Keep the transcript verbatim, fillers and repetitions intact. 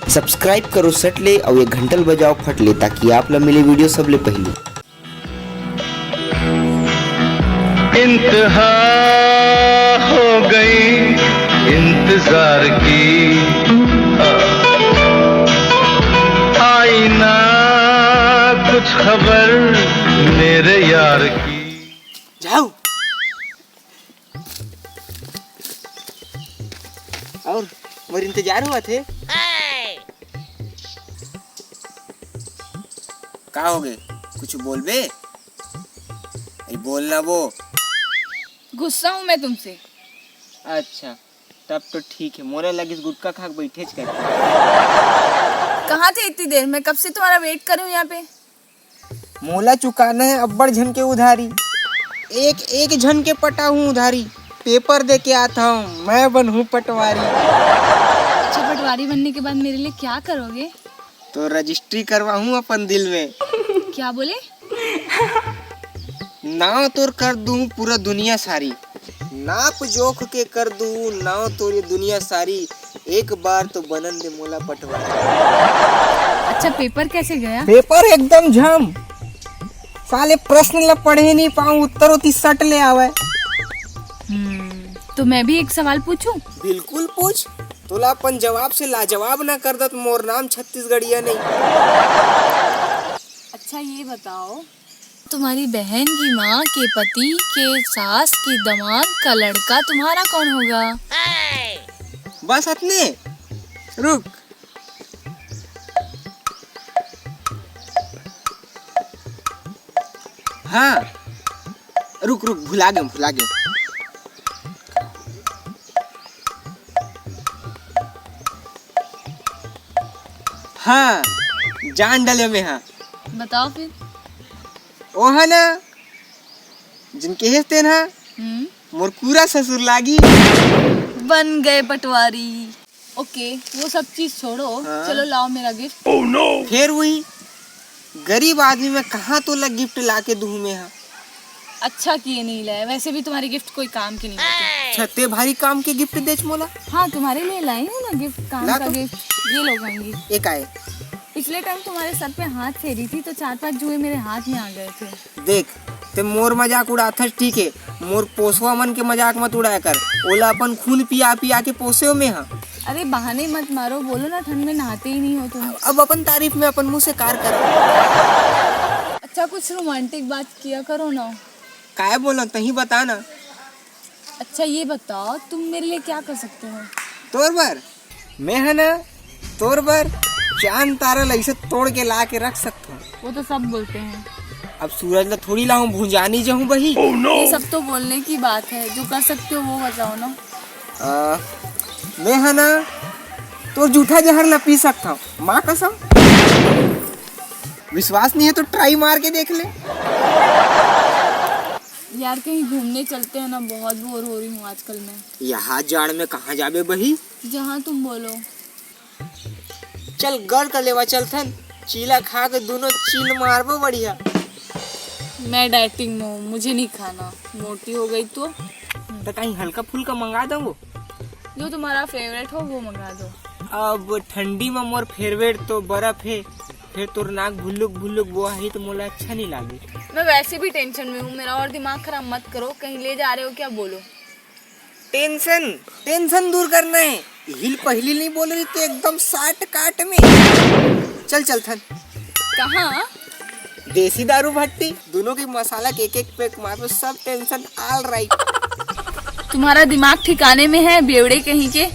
Subscribe करो सट ले अउ ये घंटल बजाओ फट ले, ताकि आप ला मिले वीडियो सबले पहले। इंतहा हो गई इंतजार की, आई ना कुछ खबर मेरे यार की। जाओ। और मोर इंतजार हुआ थे। का हो गए, कुछ बोलबे? ए, बोलना वो। गुस्सा हूँ मैं तुमसे। अच्छा, तब तो ठीक है, मोला लगिस गुटखा खा के बैठेच कर। कहाँ थे इतनी देर? मैं कब से तुम्हारा वेट कर रही हूँ यहाँ पे। मोला चुकाना है अब्बड़ झन के उधारी, एक एक झन के पटा हूँ उधारी। पेपर दे के आता हूँ, मैं बनहूँ पटवारी। अच्छा, पटवारी बनने के बाद मेरे लिए क्या करोगे? तो रजिस्ट्री करवाहूँ अपन दिल में। क्या बोले? नाव तोर कर दूँ पूरा दुनिया सारी, नाप जोख के कर दूँ नाव तोर ये दुनिया सारी। एक बार तो बनन दे मोला पटवारी। अच्छा, पेपर कैसे गया? पेपर एकदम झम, साले प्रश्न ला पढ़े नहीं पाऊँ, उत्तर ओती सट ले आवे। हम्म, तो मैं भी एक सवाल पूछूं? बिल्कुल पूछ, तोला अपन जवाब से लाजवाब ना कर दत मोर नाम छत्तीसगढ़िया नहीं। अच्छा, ये बताओ, तुम्हारी बहन की माँ के पति के सास की दमाद का लड़का तुम्हारा कौन होगा? बस अतने, रुक। हाँ, रुक रुक, भुला गए, भुला गए। हाँ, जान डले में हाँ। बताओ फिर। ओहा ना, जिनके हेस तेन हा, हम्म। मोर पूरा ससुर लागी। बन गए पटवारी। ओके, वो सब चीज छोड़ो, हाँ। चलो लाओ मेरा गिफ्ट। फिर वही गरीब आदमी में कहाँ तोला गिफ्ट ला के दूँ मैं हा। अच्छा किए नहीं लाए, वैसे भी तुम्हारे गिफ्ट कोई काम के नहीं होते। अच्छा, ते भारी काम के गिफ्ट देच मोला। हाँ, तुम्हारे लिए लाई हूँ ना गिफ्ट, काम ला का तो। गिफ्ट। ये लो भांगी। एक आए। पिछले टाइम तुम्हारे सर पे हाथ फेरी थी तो चार पांच जुए मेरे हाथ में आ गए थे। देख, ते मोर मजाक उड़ाथस ठीक है, मोर पोसवा मन के मजाक मत उड़ाया कर। ओला अपन खून पिया पिया के पोसे हो में हा। अरे बहाने मत मारो, बोलो ना ठंड में नहाते ही नहीं हो तुम। अब अपन तारीफ में अपन मुंह से कार कर। अच्छा, कुछ रोमांटिक बात किया करो ना। काय बोलो, तही बता ना। अच्छा, ये बताओ, तुम मेरे लिए क्या कर सकते हो? तोर बर मैं हा ना, तोर बर चांद तारा ला ऐसे तोड़ के ला के रख सकत हूँ। वो तो सब बोलते हैं। अब सूरज ला थोड़ी लाऊं, भुंजानी जाऊं बही। ये सब तो बोलने की बात है, जो कर सकते हो वो बताओ ना। आ, मैं हा ना, तोर जूठा जहर ला पी सकत हूँ, माँ कसम। विश्वास नहीं है तो ट्राई मार के देख ले। यार, कहीं घूमने चलते हैं ना, बहुत बोर हो रही हूँ आजकल मैं। यहाँ जाड़ में कहाँ जाबे बही? जहाँ तुम बोलो। चल, गढ़ का लेवा चलथन, चीला खा के दोनों चील मारबो बढ़िया। मैं डाइटिंग में हूँ, मुझे नहीं खाना, मोटी हो गई तो। तो कहीं हल्का फुल्का मंगा दो, जो तुम्हारा फेवरेट हो वो मंगा दो। अब ठंडी में मोर फेवरेट तो बर्फ है, फिर तोर नाक भुल्लुक भुल्लुक बोहाही तो मोला अच्छा नहीं लागे। मैं वैसे भी टेंशन में हूँ, मेरा और दिमाग खराब मत करो। कहीं ले जा रहे हो क्या, बोलो। टेंशन, टेंशन दूर करना है। हिल पहली नहीं बोल रही तो एकदम साठ काट में। चल चलथन। कहाँ? देसी दारू भट्टी। दोनों की मसाला के एक एक पैक मारो, सब टेंशन ऑल राइट। तुम्हारा दिमाग ठिकाने में है, बेवड़े कहीं के?